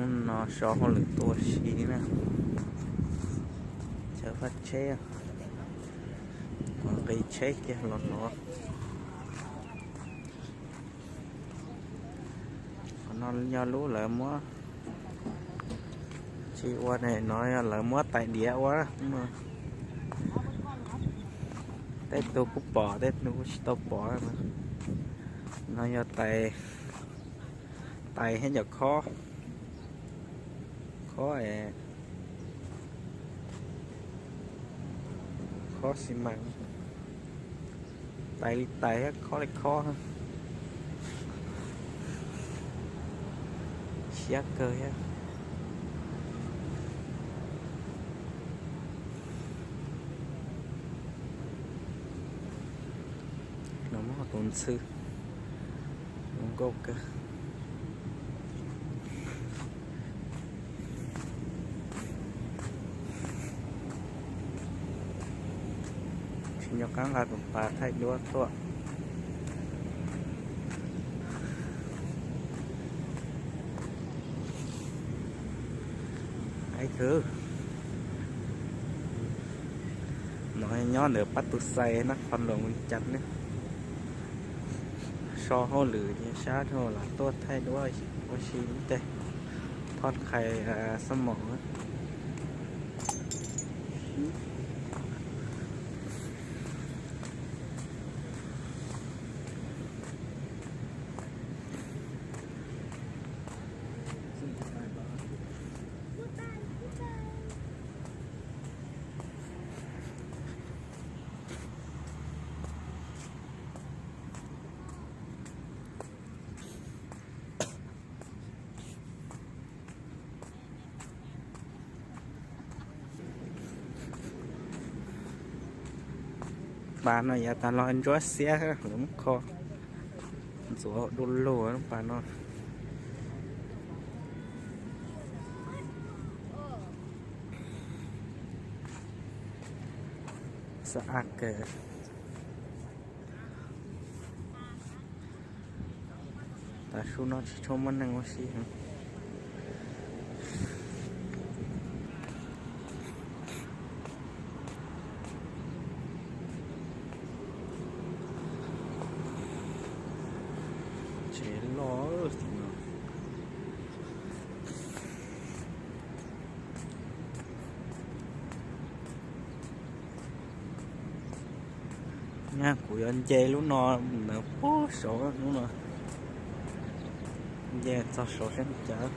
No so hauj lwm tuaj si na, chaw faj tsheb, nqis tsheb kiag los no. Qhov no yog lub lawv muab, tsis ua no yog lawv muab tais diav ua. Tej tug kuj pom, tej tug kuj tsis tau pom. No yog tais, tais thiab cov khob, khob, khob xi mas, tais li tais thiab khob li khob. Siab kawg thiab. Los muab tus ntxhw, zoo nkauj kawg. Tsis nco qab nqa tus pas thaij duab tuaj. Ib tug no nyob ntawm Pab Tus Xais na, qhov nroos Vias Cas ne. So hauj lwm ces sab dhau los tuaj thaij duab ua si ib teg, thoj qhais xab maum. Pas no yav tas los ntsuab xiab, lawv muab kho ntxuav du lug lub pas no. Xav av kawg. Tav su no tsis tshua muaj neeg ua si heev. Tsev loj no. Nyab kuv yuav nce lub no ntawd puag saud lub no, nce txog saud saib li cas.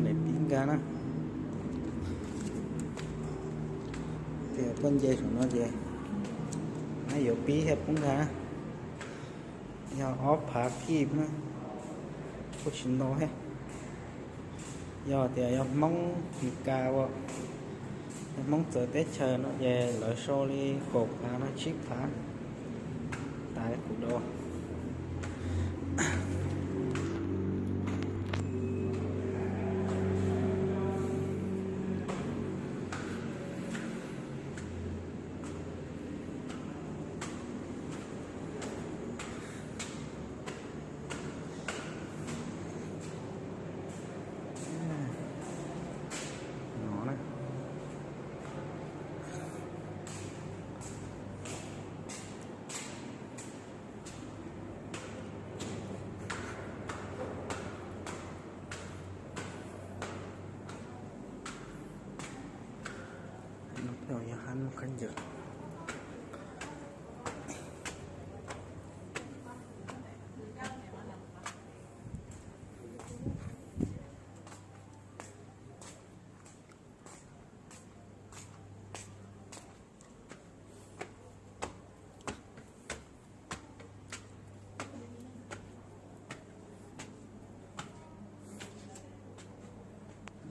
Pib nkag na. Tias tuaj nce saum no ces yuav pib thiaj poob nkag. Yog ob phav kib na, kuj tsis ntau thiab. Yog tias yog Hmoob Mes Kas ua, yog Hmoob txawv teb chaws no ces lawv sau li kaum phav no tsib phav, tas kuv dau. Khaub ncaws.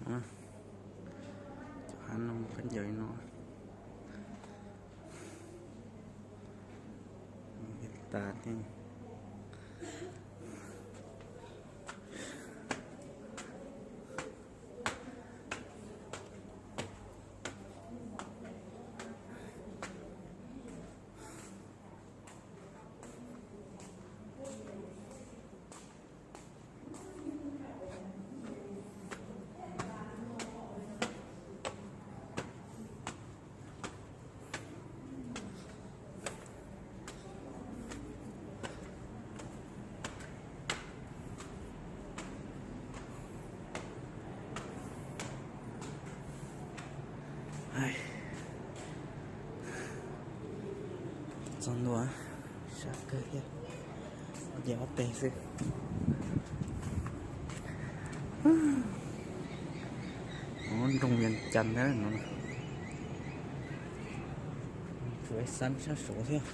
Cov hab no khaub ncaws no tas thiab. Txog ntua, sab kawg thiab, ces ob peb xwb. Nroog Vias Cas ntag no. Tsuas xab sab saud thiab,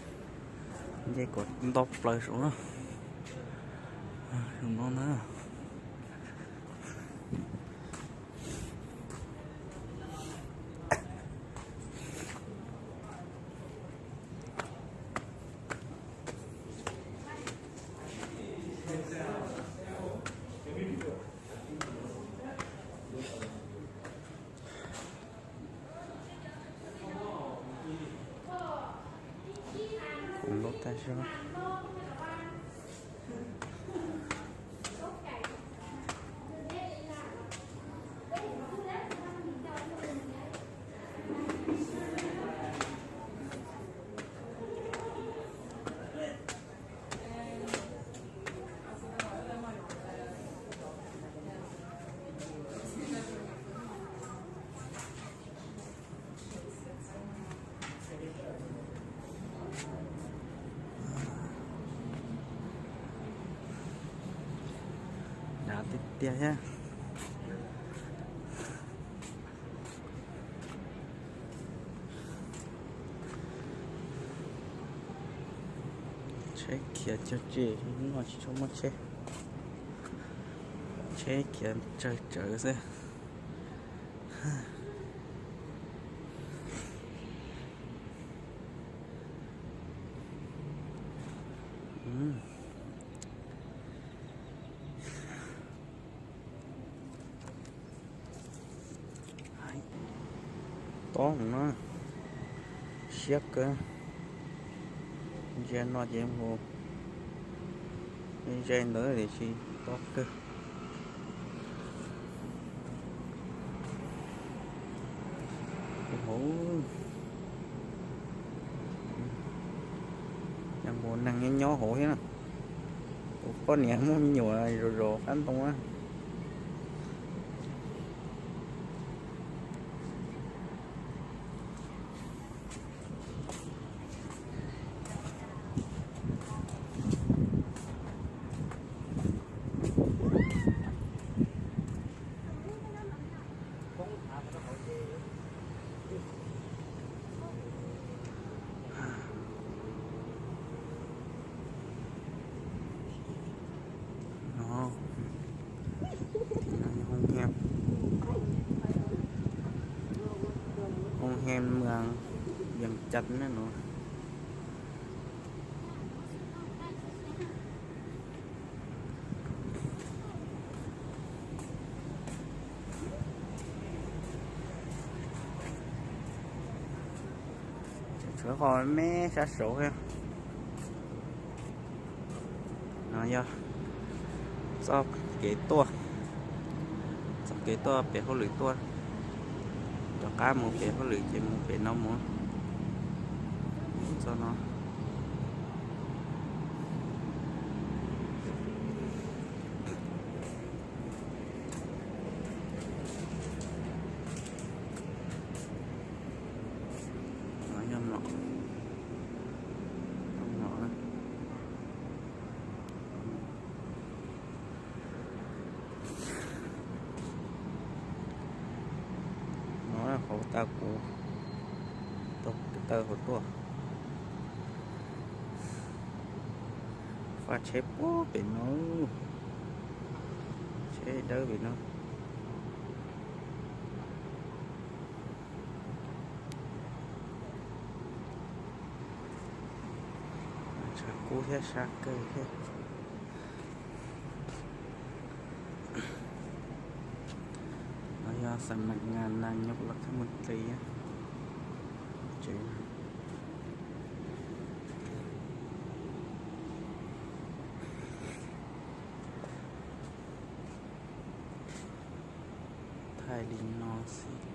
nce kom nto plaws saud na. Zoo no na. Kuv lub tag sub. Dav tiag tiag thiab. Tsheb khiav cog tseg, hnub no tsis tshua muaj tsheb, tsheb khiav tsawg tsawv xwb. Tob no siab kawg, ntsia no ces mus ze ntawd tiam sis tob kawg. Hauv npua neeg nyob nyob hauv thiab na. Tus poj niam muaj me nyuam zov zov qab ntoo na. No, hoo hem, hoo hem mas Vias Cas na no. Tshuav qhov me sab saud thiab. No yog txoj kev tuaj, txoj kev tuaj pem hauj lwm tuaj, rov qab mus pem hauj lwm ces mus pem no mus. Txoj no. Tau kuv tau taw hauv tuaj. Faj tsheb puag pem no, tsheb dawb pem no. Tshav kub thiab sab kawg thiab. No yog xam mem ngas nas nyos los khab mus txiv tsev. Thaij li no xwb.